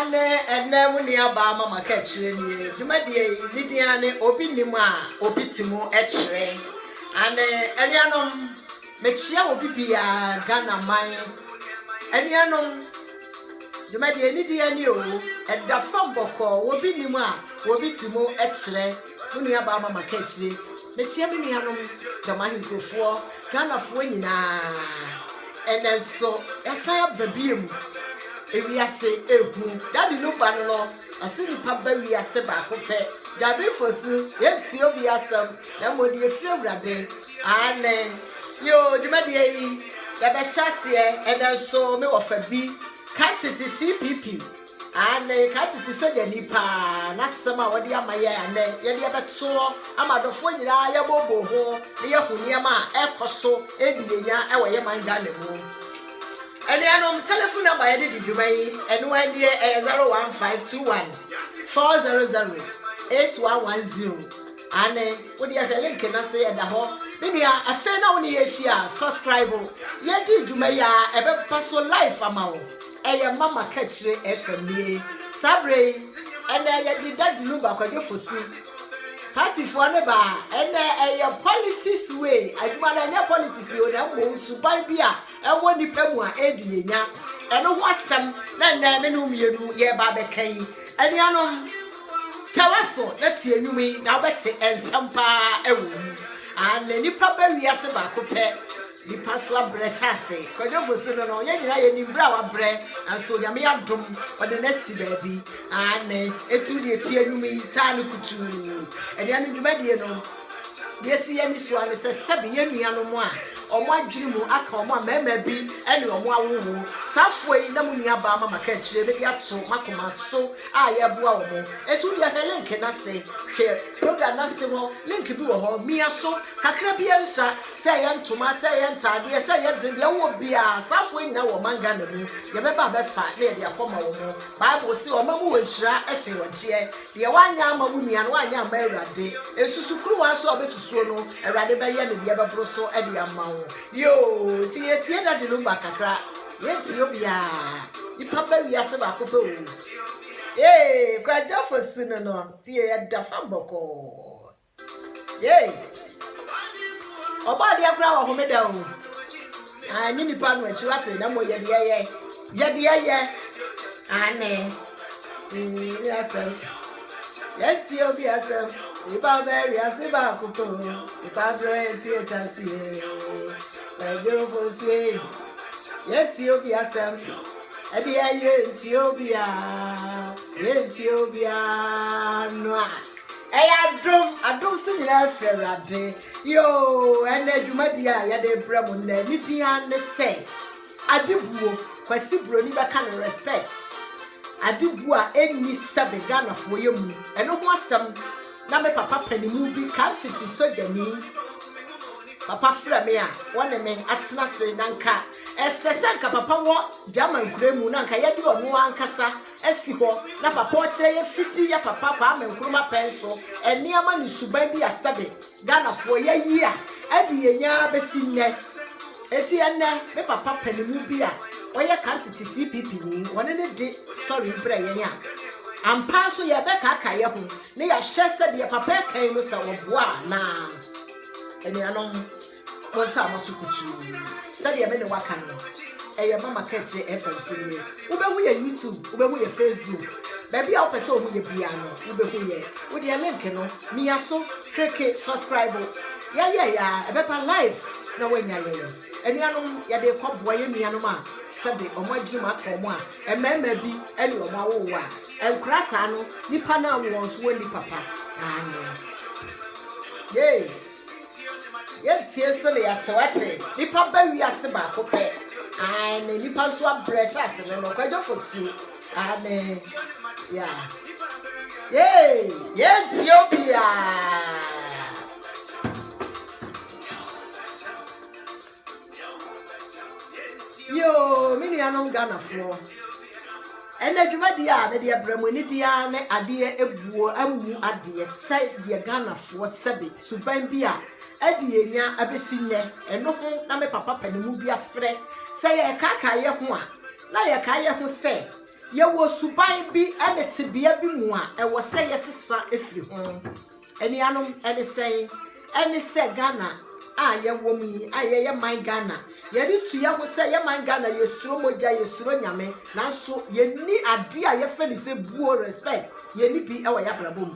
Aane, ɛnnɛ mo nuabaa Mama Kakyire nie. Dwumadie yi, ne din ara ne Obi Nim a Obi Te Mu Kyerɛ. Aane, anuanom, mekyea obi biara, Ghana man. Anuanom, dwumadie yi, ne din ara nie o, ɛda fam bɔkɔɔ, Obi Nim a Obi Te Mu Kyerɛ. Mo nuabaa Mama Kakyire. Mekyea me nuanom Dɔm Ahenkurofoɔ, Ghanafoɔ nyinaa. Ɛnnɛ nso yɛasan aba biom. Ewiase ehu. Daddy no ba no no, ɔse nipa ba wiase baako pɛ. Dabi mfosu, yɛntie obi asɛm na mmom deɛ ɛfiri Awurade. Aane. Yoo, dwumadie yi yɛbɛhyɛ aseɛ ɛnnɛ nso me wɔfa bi ka tete CPP. Aane, ka tete sogyani paa n'asɛm a ɔde ama yɛn a nnɛ yɛde ɛbɛtoɔ ama adɔfoɔ nyinaa yɛbooboo ho na yɛahu nneɛma a ɛrekɔ so redi yɛn nya wɔ yɛn man Ghana mu. Anuanom, telephone number a yɛde di dwuma yi, ɛno ara nie, ɛyɛ 01521 400 8110. Aane, wo deɛ hwɛ link no ase, ɛda hɔ. Me nua, afei na wo ne yɛahyia a, subscribe. Yɛdi dwuma yi a, ɛbɛba so live ama wo. Ɛyɛ Mama Kakyire FM nie. Saa berɛ yi, ɛnɛ yɛde Daddy Lumba Kwadwo Fosu party foɔ no ba a, ɛnɛ ɛyɛ politics way. Adwuma no ɛnyɛ politics o, na mmom suban bi a ɛwɔ nipa mu a ɛredi yɛn nya. Ɛno ho asɛm na ɛnɛ me ne wo mmienu yɛreba abɛka yi. Anuanom, tɛwa so na tie nnwom yi na wobɛte nsɛm paa ɛwɔ mu. Aane, nipa ba wiase baako pɛ. Nipa so abrɛ kyɛ ase. Kwadwo Fosu no no, yɛn nyinaa yɛnim berɛ a wabrɛ, nanso Onyame adom ɔde no asi baabi. Aane, enti wo deɛ tie nnwom yi, taa no kutuu. Anuanom dwumadie no, deɛ ɛsi yɛn ani so ara ne sɛ sɛbe yɛn nuanom a wɔn adwene mu aka wɔn a mmarima bi ne wɔn awowo, saa afoa yi na mo nua baa ma maka akyire mede ato m'akoma so a yɛreboa wɔn. Enti wo deɛ hwɛ link no ase, hwɛ program no ase hɔ, link bi wɔ hɔ, mia so kakra bi ɛnsua. Sɛ ɛyɛ ntoma, sɛ ɛyɛ ntaadeɛ, sɛ ɛyɛ dwene, deɛ wowɔ biara, saa afoɔ yi nyinaa wɔ ɔman Ghana mu, yɛbɛba abɛfa na yɛde akɔma wɔn. Bible se, Ɔma mu wɔ nhyira sen ɔgyeɛ. Deɛ woanyɛ amma wo nua no, woanyɛ amma Awurade. Nsusukuruwa nso a wobɛsusuo no, Awurade bɛyɛ no deɛ ɛbɛboro so de ama wo. Yoo, nti yɛtie Daddy Lumba kakra. Yɛntie obiara. Nipa ba wiase baako pɛ o. Ee, Kwadwo Fosu no no, tie, ɛda fam bɔkɔɔ. Yay! Ɔbɔ adeɛ koraa wɔ homeda o. Ah, ne nipa no akyi wate na mmɔ yɛde yɛyɛ. Yɛde yɛyɛ. Ane. Mm, ne asɛm. Yɛntie obi asɛm. Nipa bɛ wiase baako pɛ o. Nipa brɛ ntie kyaseɛ. Bɛdwofo sue. Yɛntie obi asɛm. Ɛdeɛ yɛntie obi a. Yɛntie obi a no a. Ɛyɛ adom, adom so nyinaa firi Awurade. Yoo, ɛnɛ dwumadie a yɛde brɛ mo nnɛ ne din ara ne sɛ Adebuo, Kwasi Broni bɛka no respect. Adebuo a ɛnni sɛbe Ghanafoɔ yɛ mu, ɛno ho asɛm na me papa panimu bi kan tete sogyani papa frɛ me a wɔne me atena ase na nka ɛsɛ sɛ nka papa wɔ German kura mu na nka yɛde ɔno ankasa asi hɔ na papa ɔkyerɛ yɛ fiti yɛ papa Kwame Nkrumah pɛn so nneɛma ne suban bi a sɛbe Ghanafoɔ yɛyi a ɛde yɛn nyaa bɛsi nnɛ. Enti ɛnnɛ me papa panimu bi a ɔyɛ kan tete CPP ni wɔne no de story yi brɛ yɛn a ampa nso yɛbɛkaakae yɛ ho na yɛahwɛ sɛ deɛ papa ɛka yi no sɛ ɔboa anaa. Anuanom. Montaa m'aso kutuu. Sɛdeɛ me ne wo aka no, ɛyɛ Mama Kaakyire FM so nie. Wobɛhu yɛn YouTube, wobɛhu yɛn Facebook. Baabi a wopɛ sɛ wohu yɛn biara no, wobɛhu yɛn. Wo deɛ link no, mia so, kleke, subscribe. Yɛyɛeɛ ara, ɛbɛba live na woanya yɛn. Anuanom, yɛde rekɔboa yɛn nuanom a sɛbe wɔn adwene mu aka wɔn a mmarima bi ne wɔn awowo a, nkwadaa saa no, nnipa no awo wɔn nso wɔnni papa. Aane. Yei. Yɛntie nso na yɛate wate. Nipa ba wiase baako pɛ. Aane, nipa nso abrɛ kyɛ ase no no. Kwadwo Fosu. Aane. Ya. Yay! Yɛntie obiara. Yoo, me nuanom Ghanafoɔ, ɛnɛ dwumadie a mede abrɛ mo anidie ara ne adeɛ ebuo amu adeɛ sɛ deɛ Ghanafoɔ sɛbe suban bi a ɛde yɛn nya abɛsi nnɛ, ɛno ho na me papa panimu bi afrɛ sɛ yɛrekaakaa yɛ ho a, na yɛkaa yɛ ho sɛ. Yɛwɔ suban bi ne tebea bi mu a ɛwɔ sɛ yɛsesa firi ho. Anuanom, ɛne sɛn? Ɛne sɛ Ghana a yɛwɔ mu yi, a yɛyɛ man Ghana, yɛde tu yɛn ho sɛ yɛ man Ghana, yɛsuro mogya, yɛsuro Nyame, nanso yɛnni adeɛ a yɛfrɛ no sɛ buo, respect, yɛnni bi wɔ yɛn abrabɔ mu.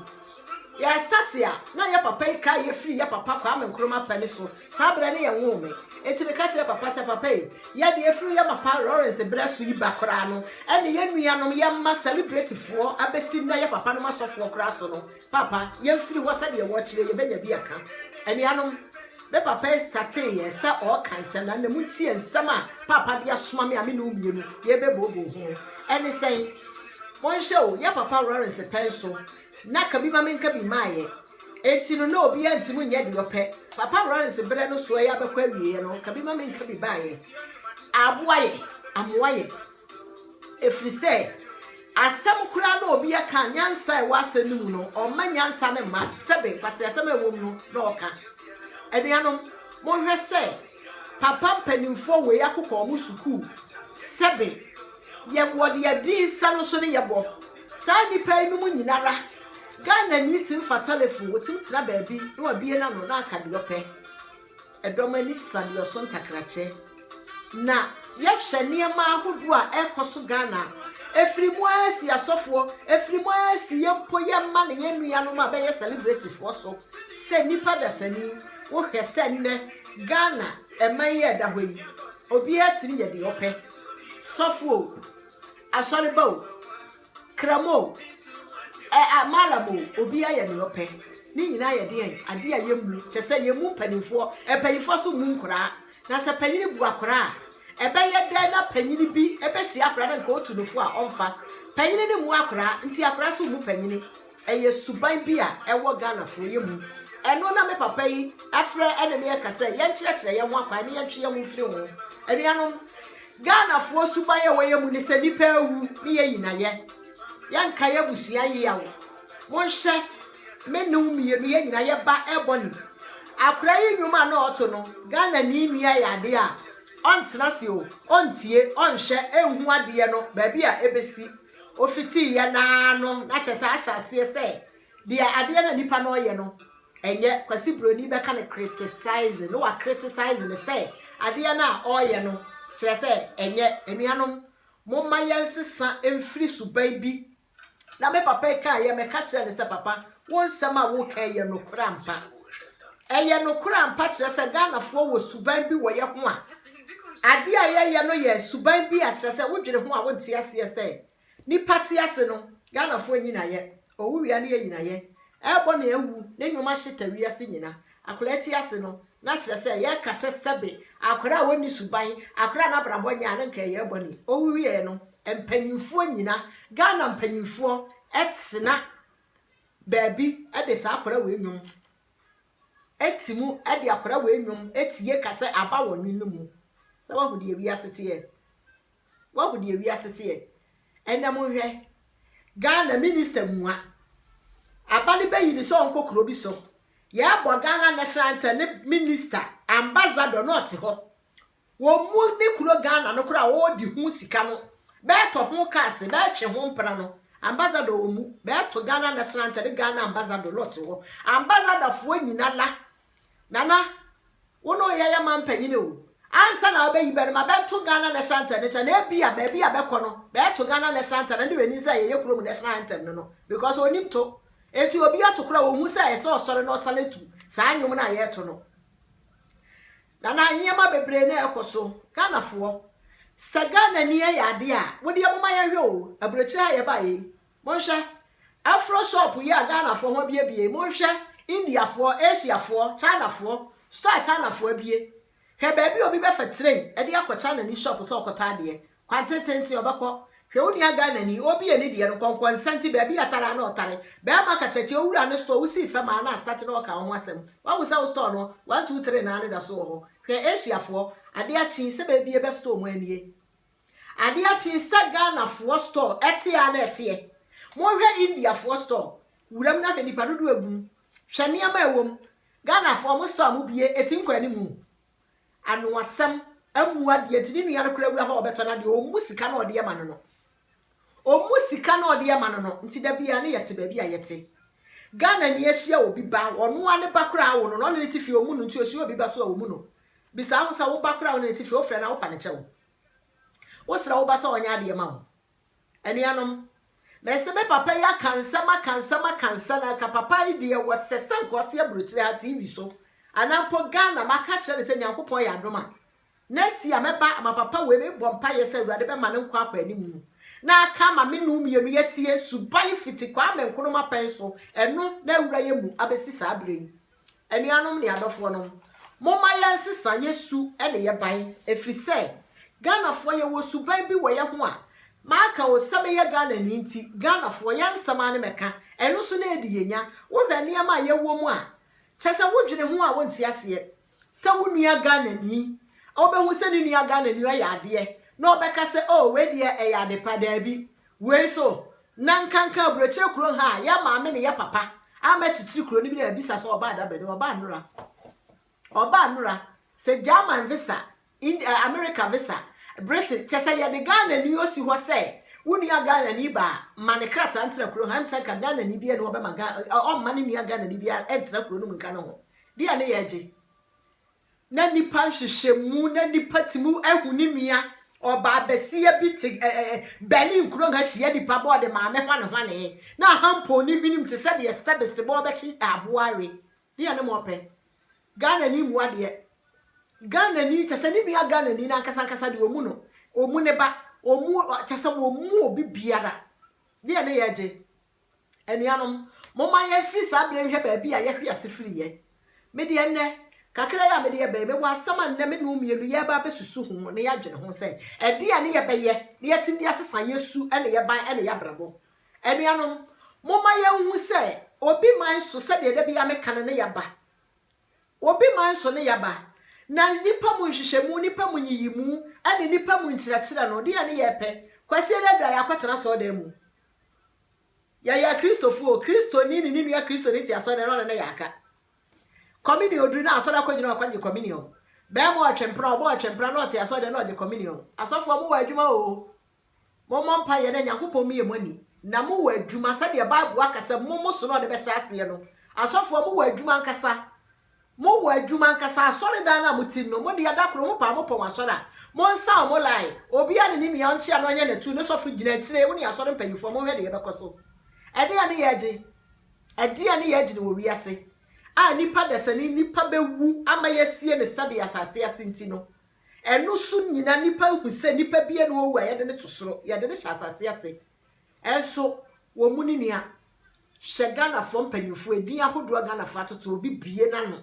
Yɛ starte a, na yɛ papa yi kae yɛ firi yɛ papa Kwame Nkrumah pɛ ne so, saa berɛ no yɛ nwoo me. Enti me ka kyerɛɛ papa sɛ, papa ei, yɛ deɛ ɛfiri yɛ papa Lawrence berɛ so yi ba koraa no, ɛne yɛ nuanom, yɛ mma celebrate foɔ abɛsi nnɛ yɛ papa nom asɔfoɔ koraa so no, papa, yɛ mfiri hɔ sɛdeɛ wɔkyerɛ yɛbɛnya bi aka. Anuanom, me papa yi startee yɛ sɛ ɔɔka nsɛm, na nnɛ montie nsɛm a papa de asoma me a me ne wo mmienu yɛbɛbooboo ho. Ɛne sɛn? Monhwɛ o, yɛ papa Lawrence pɛn so, Na ka bi ma menka bi mmaeɛ. Enti no na obiara ntumi nyɛ deɛ ɔpɛ. Papa Lawrence berɛ no soɛ abɛkɔ awieɛ no, ka bi ma menka bi baeɛ. Aboa yɛ, amoa yɛ. Ɛfiri sɛ, asɛm koraa na obi aka a, nyansa a ɛwɔ asɛm no mu no, ɔmma nyansa no mma, sɛbe nkwaseasɛm a ɛwɔ mu no na ɔka. Anuanom, monhwɛ sɛ papa mpanimfoɔ wei akokɔ wɔn sukuu, sɛbe Yɛwɔ deɛ din nsa no so ne yɛbɔ. Saa nnipa yi nom nyinara, Ghanani tim fa telefon, ɔtim tena baabi na wabie n'ano na aka deɛ ɔpɛ. Ɛdɔm ani sa deɛ ɔso ntakrakyɛ. Na yɛhwɛ nneɛma ahodoɔ a ɛrekɔ so Ghana a, ɛfiri mu ara si asɔfoɔ, ɛfiri mu ara si yɛn mpo yɛn mma ne yɛn nuanom a bɛyɛ celebrityfoɔ so sɛ nnipa dasani. Wohwɛ sɛ nnɛ Ghana ɛman yi a ɛda hɔ yi, obiara tumi yɛ deɛ ɔpɛ. Sɔfo o, asɔreba o, kramo o, ɛ a malam o, obiara yɛ nea ɔpɛ. Ne nyinaa yɛ deɛn? Adeɛ a yɛmmu. Kyerɛ sɛ yɛmmu mpanimfoɔ. Mpanimfoɔ nso mmu nkoraa. Na sɛ panyini bu akoraa a, ɛbɛyɛ dɛn na panyini bi bɛhyia akoraa na nka ɔtu no fo a ɔmfa? Panyini no mmu akoraa, nti akoraa nso mmu panyini. Ɛyɛ suban bi a ɛwɔ Ghanafoɔ yɛ mu. Ɛno na me papa yi afrɛ ɛne me ɛka sɛ yɛnkyerɛkyerɛ yɛn ho akwan ne yɛntwe yɛn ho mfiri ho. Anuanom, Ghanafoɔ suban a ɛwɔ yɛn mu ne sɛ nnipa awu ne yɛyi no ayɛ. Yɛnkae abusua yeaw. Monhwɛ, me ne wo mmienu yɛn nyinaa yɛba Ebony. Akwadaa yi nnwom a na ɔto no, Ghanani nni ayɛ adeɛ a, ɔntena ase o, ɔntie, ɔnhwɛ, ɛnhu adeɛ no baabi a ɛbɛsi. Ofitiiɛ no ara no, na kyerɛ sɛ ahyɛ aseɛ sɛ deɛ adeɛ no a nipa no ɔyɛ no ɛnyɛ. Kwasi Broni bɛka no criticizing, na wa criticize no sɛ adeɛ no a ɔreyɛ no kyerɛ sɛ ɛnyɛ. Anuanom, momma yɛnsesa mfiri suban bi. Na me papa yi kaeɛ, meka kyerɛɛ no sɛ, Papa, wo nsɛm a woreka yi yɛ nokorɛ ampa. Ɛyɛ nokorɛ ampa kyerɛ sɛ Ghanafoɔ wɔ suban bi wɔ yɛ ho a, adeɛ a yɛyɛ no yɛ suban bi a kyerɛ sɛ wodwene ho a wonte aseɛ sɛ nipa te ase no, Ghanafoɔ nyinayɛ, owu wia ne yɛ nyinayɛ, ɛrebɔ na awu, ne nnwom ahyeta wiase nyina. Akwadaa ti ase no, na kyerɛ sɛ yɛka sɛ sɛbe akwadaa a ɔnni suban, akwadaa a n'abrabɔ nyɛ a na nka ɛyɛ bɔne. Owu wieɛ no, mpanyinfoɔ nyina, Ghana mpanyinfoɔ tena baabi de saa akwadaa wei nnwom ti mu de akwadaa wei nnwom tie ka sɛ aba wɔ nnwom no mu. Sɛ woahu deɛ wiase teɛ? Woahu deɛ wiase teɛ? Ɛnɛ monhwɛ, Ghana minister mua. Aba no bɛyi no sɛ ɔnkɔ kuro bi so. Yɛbɔ Ghana national anthem ne minister, ambassador na ɔte hɔ. Wɔmmu ne kuro Ghana no koraa a ɔɔdi ho sika no bɛɛtɔ ho cars bɛɛtwe ho mpena no ambassador ɔmmu bɛɛto Ghana national anthem ne Ghana ambassador na ɔte hɔ ambassador foɔ nyina la Nana wo ne ɔyɛ yɛ man panyini o ansa na wobɛyi bɛ no ma bɛnto Ghana national anthem no kyɛ na ebia baabi a bɛkɔ no bɛɛto Ghana national anthem no ne w'ani sɛ yɛyɛ kurom national anthem no no because ɔnim to enti obi ato koraa ɔhu sɛ ɛsɛ ɔsɔre na ɔsane tu saa nnwom no a yɛɛto no. Nana nneɛma bebree na ɛkɔ so. Ghanafoɔ, sɛ Ghanani yɛ adeɛ a, wodeɛ momma yɛnhwɛ o, aburokyire ha yɛbaeɛ yi, monhwɛ, Afro shop yi a Ghanafoɔ ho abiebie yi, monhwɛ, Indiafoɔ, Asiafoɔ, Chinafoɔ, store a Chinafoɔ abie. Hwɛ baabi a obi bɛfa train de akɔ Chinani shop sɛ ɔkɔtɔ adeɛ. Kwan tententen ɔbɛkɔ. Hwɛ wo nua Ghanani, ɔrebue ne deɛ no, kɔnkɔnsa nti baabi a tare a na ɔtare. Barima katakyie, owura ne store, wosii fam a na astate na ɔreka wo ho asɛm. Wahu sɛ wo store no, one two three naa no da so wɔ hɔ. Hwɛ Asiafoɔ, adeɛ akye sɛ bɛrebue bɛ store mu anie. Adeɛ akye sɛ Ghanafoɔ store ɛte a na ɛteɛ. Monhwɛ Indiafoɔ store, wuram na hwɛ nipa dodoɔ ɛgu mu. Hwɛ nneɛma a ɛwɔ mu. Ghanafoɔ mo store a mobue, ɛti nkɔ animu. Anoasɛm, amu adeɛ nti ne nua no koraa wura hɔ a ɔbɛtɔ no adeɛ, ɔmmu sika no a ɔde ama no no. Ɔmmu sika no a ɔde ama no no nti da biara ne yɛte baabi a yɛte. Ghana ni ahyia obi ba, ɔno ara ne ba koraa awo no na ɔne no te fie ɔmmu no nti ɔhyia obi ba so a ɔmmu no. Bisa wo ho sɛ wo ba koraa a wo ne no te fie wofrɛ no a wopa no kyɛw? Wosrɛ wo ba sɛ ɔnyɛ adeɛ ma wo? Anuanom, mese me papa yi aka nsɛm aka nsɛm aka nsɛm na nka papa yi deɛ wɔsɛ sɛ nka ɔte aburokyire ha TV so anaa mpo Ghana maka akyerɛ no sɛ Nyankopɔn yɛ adom a next year mɛba ama papa wei mebɔ mpaeɛ sɛ Awurade bɛma no nkwa akɔ anim na aka ama me ne wo mmienu yɛatie suban fiti Kwame Nkrumah pɛn so ɛno na awura yɛ mu abɛsi saa berɛ yi. Anuanom ne adɔfoɔ nom, momma yɛnsesa yɛ su ne yɛ ban, ɛfiri sɛ Ghanafoɔ yɛwɔ suban bi wɔ yɛ ho a, maka o sɛ meyɛ Ghanani nti, Ghanafoɔ yɛ nsɛm ara ne mɛka, ɛno nso na ɛdi yɛ nya. Wohwɛ nneɛma a yɛwɔ mu a, kyerɛ sɛ wodwene ho a wonte aseɛ sɛ wo nua Ghanani, wobɛhu sɛ ne nua Ghanani ɔyɛ adeɛ na ɔbɛka sɛ oh wei deɛ ɛyɛ adepa, daabi, Wei so, na nkanka aburokyire kuro ha a yɛ maame ne yɛ papa ama kyikyiri kuro no bi na yɛbisa sɛ ɔbaa da bɛn ɔbaa nnora ɔbaa nnora sɛ German visa in, uh, America visa Britain kyɛ sɛ yɛde Ghana ni osi hɔ sɛ wo nua Ghana ni ba ma ne krataa ntena kuro ha ɛm sɛ nka Ghana ni bi ɛne ɔbɛma ɔmma ne nua Ghana ni bi ɛntena kuro no mu nka ne ho deɛ ne yɛgye na nnipa nhwehwɛmu na nnipa tumi ahu ne nua ɔbaa basia bi te ɛ ɛ Berlin kuro ha hyia nipa bɔ ɔde maame hwane hwane na ahampɔn ne hwenem te sɛ deɛ sɛbese bɔ ɔbɛkye aboa awe ne yɛ ne mo ɔpɛ Ghana ni mu adeɛ Ghana ni kyɛ sɛ ne nua Ghana ni n'ankasa ankasa deɛ ɔmu no ɔmu ne ba ɔmu kyɛ sɛ wɔmu obi biara ne yɛ ne yɛ gye Anuanom, momma yɛmfiri saa berɛ yi nhwɛ baabi a yɛhwe ase firiiɛ. Me deɛ nnɛ, kakra yi a mede reba yi, mewɔ asɛm a nnɛ me ne wo mmienu yɛreba abɛsusu ho na yɛadwene ho sɛ, ɛdeɛn ne yɛbɛyɛ na yɛatumi de asesa yɛn su ne yɛn ban ne yɛn abrabɔ. Anuanom, momma yɛnhu sɛ obi man so sɛdeɛ da biara meka no ne yɛaba. Obi man so ne yɛaba. Na nnipa mu nhwehwɛmu, nnipa mu nyiyimu, ne nnipa mu nkyerɛkyerɛ no, deɛn ne yɛrepɛ? Kwasi Adadu a yɛakɔtena asɔredan mu. Yɛyɛ Akristofo o, Kristoni ne ne nua Kristoni te asɔre na ɔne no yɛ aka. Communion oduru na asɔre akɔgyina ɔkɔgye communion. Bɛrima ɔtwe mpena, ɔbɔ ɔtwe mpena na ɔte asɔre dɛm na ɔgye communion. Asɔfoɔ mowɔ adwuma o. Mommɔ mpaeɛ na Nyankopɔn mmue mo ani. Na mowɔ adwuma sɛdeɛ Bible aka sɛ mo mo so na ɔde bɛhyɛ aseɛ no. Asɔfoɔ mowɔ adwuma ankasa. Mo wɔ adwuma ankasa, asɔredan no a mo te no, mo deɛ da koro mo paa mo pɔn asɔre a, mo nsa mo line, obiara ne ne nua ɔnkyea na ɔnyɛ n'atuu, ne sɔfo gyina akyire, wo ne asɔre mpanyinfoɔ mo nhwɛ deɛ ɛbɛkɔ so. Ɛdeɛn ne yɛregye? Ɛdeɛn ne yɛregye no wɔ wiase a nipa dasani nipa bɛwu ama yɛasie no sɛdeɛ asase ase nti no? Ɛno so nyina nipa hu sɛ nipa biara ni hɔ wu a yɛde no to soro, yɛde no hyɛ asase ase. Ɛnso wɔn mu ne nua. Hwɛ Ghanafoɔ mpanyinfoɔ edin ahodoɔ a Ghanafoɔ atoto obi bue n'ano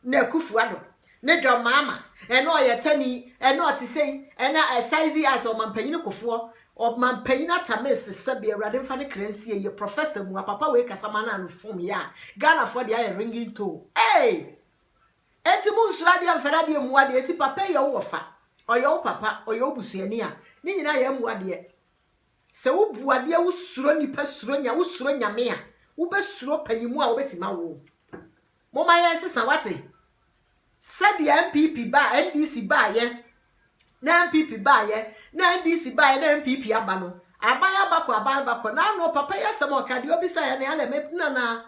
na Akufo Addo ne John Mahama ɛna ɔyɛ tani ɛna ɔte sei ɛna ɛsaizi as ɔmampanyini Kofoɔ ɔmampanyini Atta Mills sɛbe Awurade mfa ne kra nsie yie Professor mua papa wei kasa ma no ano fom yɛ a Ghanafoɔ deɛ ayɛ ringing tone ei Enti monnsuro adeɛ mmfɛre adeɛ mmu adeɛ enti papa yi yɛ wo wɔfa ɔyɛ wo papa ɔyɛ wo busuani a ne nyinaa yɛ mmu adeɛ Sɛ wo bu adeɛ wo suro nipa suro nya wo suro nyame a wo bɛ suro panimu a wɔbɛtumi awo wo. Momma yɛn sesa wate. Sɛdeɛ NPP baa NDC baayɛ na NPP baayɛ na NDC baayɛ na NPP aba no aban aba kɔ aban aba kɔ na ano papa yi asɛm a ɔka deɛ ɔbisa yɛ ne ana me nana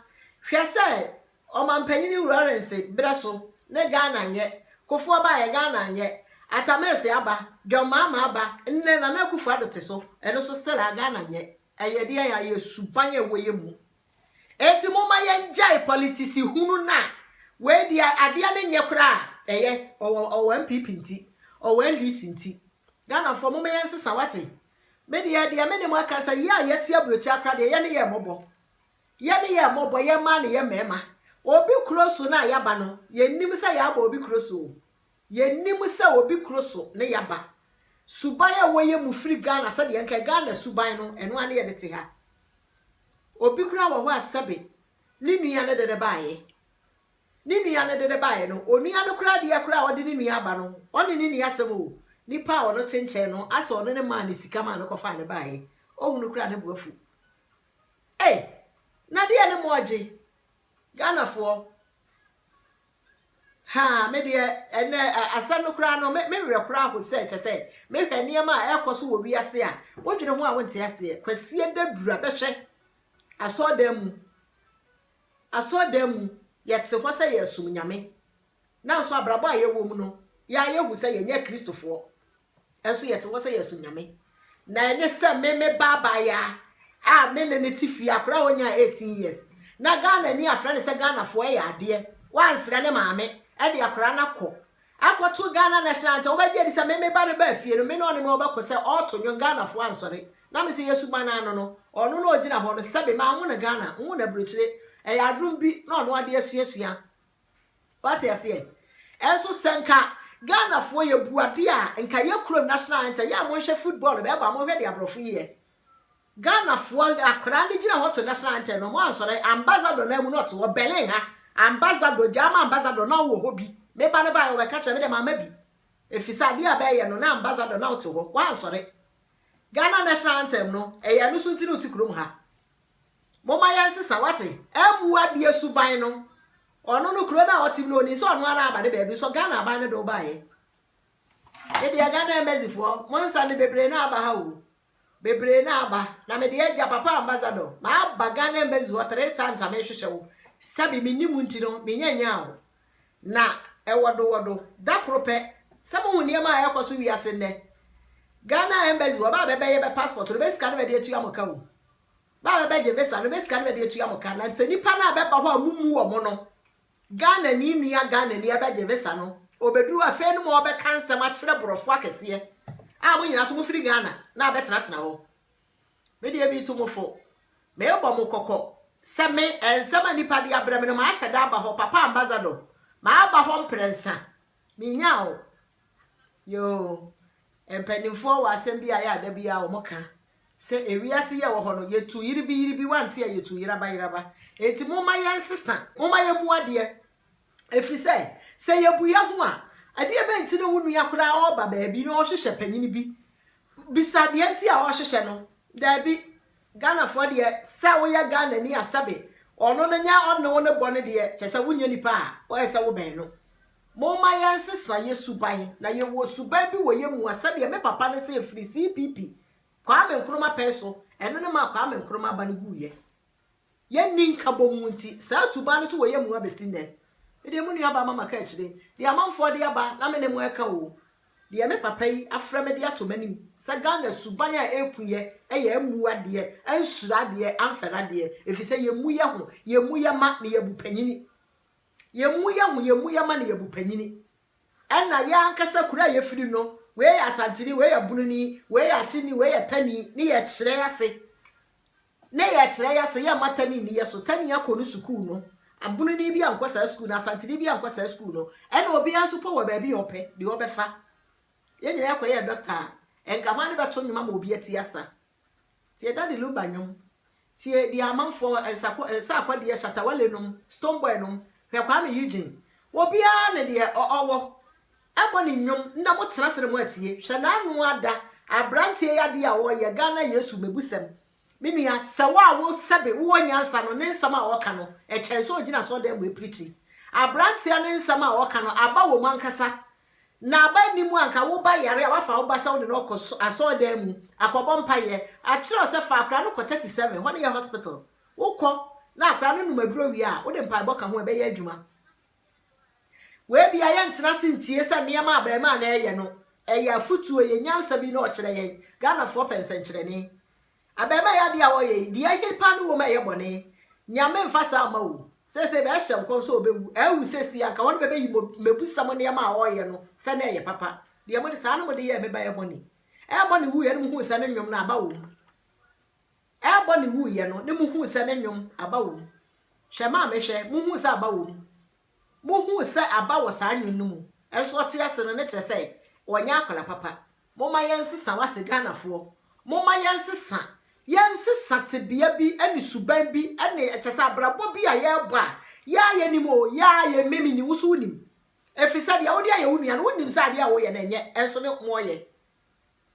hwɛ sɛ Ɔmanpanyin Lawrence berɛ so ne Ghana nyɛ, Kufuor baeɛ Ghana anyɛ, Atta Mills aba, John Mahama aba, nnɛ Nana Akufo Addo te so, ɛno nso still a Ghana nyɛ. Ɛyɛ deɛn a? Ɛyɛ suban a ɛwɔ yɛn mu. Enti momma yɛngyae politisi hunu no a wei deɛ adeɛ no nyɛ koraa a ɛyɛ, ɔwɔ ɔwɔ NPP nti, ɔwɔ NDC nti. Ghanafoɔ momma yɛnsesa wate. Me deɛ deɛ me ne mo aka sɛ yɛ a yɛte aburokyire akora deɛ yɛne yɛ mmɔbɔ. Yɛne yɛ mmɔbɔ, yɛ mmaa ne yɛ mmarima. Obi kuro so na yɛaba no, yɛnnim sɛ yɛaba obi kuro so o. Yɛnnim sɛ obi kuro so ne yɛaba. Suban a ɛwɔ yɛn mu firi Ghana sɛdeɛ nka Ghana suban no, ɛno ara ne yɛde te ha. Obi koraa wɔ hɔ a sɛbe ne nua ne de no baeɛ. Ne nua no de no baeɛ no, onua no koraa deɛ koraa a ɔde ne nua aba no, ɔne ne nni asɛm o. Nipa a ɔno te nkyɛn no, asɛ ɔno ne maa no sika maa no kɔfaa no baeɛ. Ɔhunu koraa ne bo afu. Ei na deɛ ne mo ɔgye Ghana foɔ Haa, me deɛ, ɛnɛ asɛm no koraa no, me me werɛ koraa ho sɛ, kyɛ sɛ, mehwɛ nneɛma a ɛrekɔ so wɔ wiase a, wodwene ho a wonte aseɛ. Kwasie daduru a bɛhwɛ asɔɔdan mu. Asɔɔdan mu, yɛte hɔ sɛ yɛresom Nyame. Nanso abrabɔ a yɛwɔ mu no, yɛa yɛhu sɛ yɛnyɛ Kristofoɔ. Nso yɛte hɔ sɛ yɛsom Nyame. Na ɛne sɛ me me ba abaayaa a me ne no te fie, akwadaa a ɔnyaa 18 years, na Ghana ni afrɛ no sɛ Ghanafoɔ ɛyɛ adeɛ, wansrɛ ne maame de akwadaa no akɔ akɔto Ghana National Anthem, wobɛgye adi sɛ me me ba no baa fie no, me ne ɔne me ɔbɛko sɛ ɔreto nnwom Ghanafoɔ ansɔre. Na me sɛ yɛ suban ano no, ɔno na ɔgyina hɔ no, sɛbe manwo no Ghana, nwo no aburokyire, ɛyɛ adom bi na ɔno ade asuasua. Wate aseɛ? Ɛnso sɛ nka Ghanafoɔ yɛ bu adeɛ a, nka yɛ kurom national anthem, yɛ a monhwɛ football bɛɛbɔ a monhwɛ deɛ aborɔfo yi yɛ. Ghanafoɔ akwadaa no gyina hɔ to national anthem no, mo ansɔre, ambassador no amu na ɔte hɔ, Berlin ha, ambassador, gyaa ma ambassador na wowɔ hɔ bi. Me ba no baeɛ ɔbɛka kyerɛ me deɛ mamma bi. Ɛfiri sɛ adeɛ a bɛɛyɛ no na ambassador na wote hɔ, woansɔre. Ghana national anthem no, ɛyɛ ɛno so nti na wote kurom ha. Momma yɛnsesa, wate? Ammu adeɛ suban no. Ɔno no kuro no a ɔte mu no onim sɛ ɔno ara aba ne baabi nso Ghana aban no de wo baeɛ. Me deɛ Ghana embassy foɔ mo nsa no bebree na aba ha o. Bebree na aba na me deɛ agya papa ambassador maaba Ghana embassy hɔ 3 times a mehwehwɛ wo. Sɛbi menni mu nti no menya nyaa wo. Na ɛwɔ do wɔ do da koro pɛ sɛ mohu nneɛma a ɛkɔ so wiase nnɛ. Ghana embassy wɔ ba a bɛbɛyɛ bɛ passport no bɛ sika no bɛde atua mo ka o. Ba a bɛbɛgye visa no bɛ sika no bɛde atua mo ka na sɛ nipa no a bɛba hɔ a mumu wɔ mo no Ghana ni nua Ghana ni ɛbɛgye visa no obɛduru afei no ma ɔbɛka nsɛm akyerɛ borɔfo akɛseɛ a mo nyinaa so mofiri Ghana na abɛtenatena hɔ. Me deɛ mi to mo fo, meebɔ mo kɔkɔ sɛ me nsɛm a nipa de abrɛ me no maahyɛ da aba hɔ. Papa ambassador, maaba hɔ mprɛnsa menya o. Yoo, mpanimfoɔ wɔ asɛm bi a yɛ ada bi a wɔn ka sɛ ewiase yɛ wɔ hɔ no yɛtu yiribi yiribi wante a yɛtu yeraba yeraba. Eti momma yɛnsesa, momma yɛmmu adeɛ, ɛfiri sɛ sɛ yɛbu yɛ ho a adeɛ bɛnti na wo nua koraa ɔreba baabi na ɔhwehwɛ panyin bi bisa deɛ nti a ɔhwehwɛ no. Daabi, Ghanafoɔ deɛ, sɛ woyɛ Ghana ni asɛbe ɔno no nyɛ ɔne wo ne bɔ no deɛ kyɛ sɛ wonyɛ nipa a ɔyɛ sɛ wobɛn no. Momma yɛnsesa yɛ suban na yɛwɔ suban bi wɔ yɛ mu a sɛdeɛ me papa no sɛ ɛfiri CPP Kwame Nkrumah pɛn so, ɛno ne ma Kwame Nkrumah aba no guiɛ. Yɛnni nkabɔ mu nti saa suban no so wɔ yɛ mu abɛsi nnɛ. Medeɛ mu nua ba mama ka akyire deɛ amanfoɔ de aba na me ne mo ɛka o. Deɛ me papa yi afrɛ me de ato m'anim sɛ Ghana suban a ɛku yɛ ɛyɛ ammu adeɛ, ansuro adeɛ, amfɛre adeɛ, ɛfiri sɛ yɛmmu yɛ ho, yɛmmu yɛ ma ne yɛbu panyini. Yɛmmu yɛ ho, yɛmmu yɛ ma ne yɛbu panyini. Ɛna yɛ ankasa kuro a yɛfiri no, wei yɛ Asanteni, wei yɛ Bununi, wei yɛ Akyini, wei yɛ Tani, ne yɛkyerɛ ase. Ne yɛkyerɛ ase yɛmma Tani ni yɛ so. Tani akɔ no sukuu no, Abununi bi ankɔ saa sukuu no, Asanteni bi ankɔ saa sukuu no, ɛna obiara nso pɔ wɔ baabi a ɔpɛ deɛ ɔbɛfa. Yɛn nyinaa kɔyɛ dɔkta a, nka hwan ne bɛto nnwom ama obi ati asa? Tie Daddy Lumba nnwom, tie deɛ amanfoɔ nsa akɔdeɛ Shatta Wale nom, Stonebwoy nom, hwɛ Kwame Eugene, obiara ne deɛ ɔwɔ ɛbɔ ne nnwom na mo tena ase na mo atie. Hwɛ n'ano ada aberanteɛ yi adeɛ a ɔreyɛ Ghana Yesu mebusɛm. Me nua, sɛ wo a wo sɛbe wowɔ nyansa no ne nsɛm a ɔka no ɛkyɛn sɛ ogyina asɔredan mu apirikyi. Aberanteɛ ne nsɛm a ɔka no aba wɔ mu ankasa na aba anim a nka wo ba yare a wafa wo ba sɛ wode no ɔkɔ asɔredan mu akɔbɔ mpayɛ akyerɛw sɛ fa akora no kɔ 37 hɔ ne yɛ hospital. Wokɔ na akora no nom aduro wie a wode mpaebɔ ka ho, ɛbɛyɛ adwuma. Wei bia yɛntena ase ntie sɛ nneɛma a abarimaa na ɛyɛ no ɛyɛ afotuo, ɛyɛ nyansa bi na ɔkyerɛ yɛn. Ghanafoɔ pɛ nsɛnkyerɛnne. Abarimaa yɛ adeɛ a ɔyɛ yi deɛ ɛhe pa no wɔ mu a ɛyɛ bɔne. Nyame mfa saa mma wo. Seesei bɛhyɛ nkɔm sɛ ɔbɛwu. Ɛwu seesei anka wɔn bɛbɛyi mebusam nneɛma a ɔreyɛ no sɛ na ɛyɛ papa. Deɛ mode saa no mode yɛɛ me ba ɛbɔ ne. Ɛbɔ ne wuiɛ no muhuu sɛ ne nnwom no aba wɔ mu. Ɛbɔ ne wuiɛ no ne muhuu sɛ ne nnwom aba wɔ mu. Hwɛ maame hwɛ, muhuu sɛ aba wɔ mu. Muhuu sɛ aba wɔ saa nnwom no mu. Ɛnso ɔte ase no ne kyerɛ sɛ ɔnyɛ akwara papa. Momma yɛnsesa, wate Ghanafoɔ. Momma yɛnsesa. Yɛnsesa tebea bi ne suban bi ne kyɛ sɛ abrabɔ bi a yɛrebɔ a yɛa yɛnim o, yɛa yɛ mimi ni, wo so wonim. Ɛfiri sɛ deɛ wode ayɛ wo nua no, wonim sɛ adeɛ a woyɛ no ɛnyɛ, ɛnso ne moɔyɛ.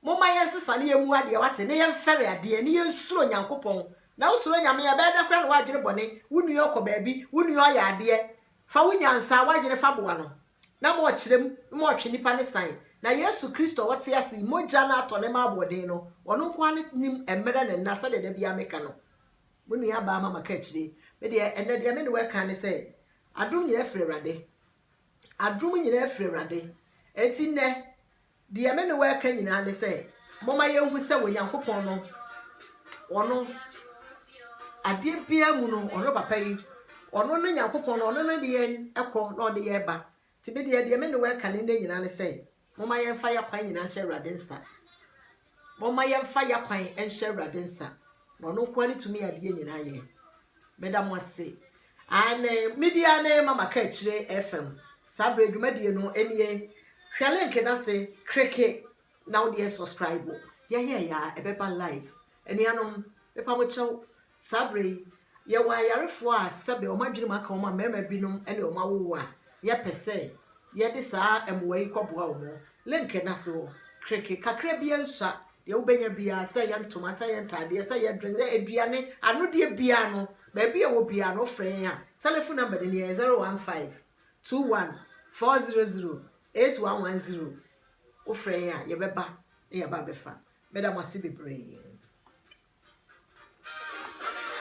Momma yɛnsesa ne yɛmmu adeɛ, wate, ne yɛmfɛre adeɛ, ne yɛnsuro Nyankopɔn. Na wosuro Nyame a, ɛbɛyɛ dɛ koraa na woadwene bɔne, wo nua ɔkɔ baabi, wo nua ɔyɛ adeɛ, fa wo nyansa, woadwene fa boa no. Na morekyerɛ mu, na moretwe nnipa no san. Na Yesu Kristo a ɔte ase yi, mogya no atɔ ne ma aboɔden no, ɔno nko ara ne nim mmerɛ ne nna, sɛdeɛ da biara meka no. Mo nuabaa Mama ka akyire. Me deɛ, ɛnnɛ deɛ me ne wo reka ne sɛ, adom nyinaa firi Awurade. Adom nyinaa firi Awurade. Enti nnɛ, Deɛ me ne wo reka nyinaa ne sɛ, momma yɛnhu sɛ Onyankopɔn no, ɔno, adeɛ biara mu no, ɔno papa yi, ɔno ne Nyankopɔn no, ɔno ne de yɛn kɔ na ɔde yɛn ba. Nti me deɛ, deɛ me ne wo reka ne nnɛ nyinaa ne sɛ, momma yɛmfa yɛn akwan nyinaa nhyɛ Awurade nsa. Momma yɛmfa yɛn akwan nhyɛ Awurade nsa, na ɔno nko ara ne tumi adeɛ nyinaa yɛ. Meda mo ase. Aane, me di ara ne Mama Kaakyire FM. Saa berɛ dwumadie no nie. Hwɛ link no ase, kreke na wo deɛ subscribe. Yɛyɛɛyɛ a ɛbɛba live. Anuanom, mepa mo kyɛw, saa berɛ yi, yɛwɔ ayarefoɔ a sɛbe wɔn adwene mu aka wɔn a mmarima binom ne wɔn awowo a yɛpɛ sɛ yɛde saa mmoa yi kɔboa wɔn. Link no ase hɔ, kreke, kakra biara nsua. Deɛ wobɛnya biara, sɛ ɛyɛ ntoma, sɛ ɛyɛ ntaadeɛ, sɛ ɛyɛ drink, sɛ aduane, anodeɛ biara no, baabi a ɛwɔ biara no, wofrɛ yɛn a, telephone number no ni, ɛyɛ 015 21 400 8110. Wofrɛ yɛn a, yɛbɛba na yɛaba abɛfa. Meda mo ase bebree.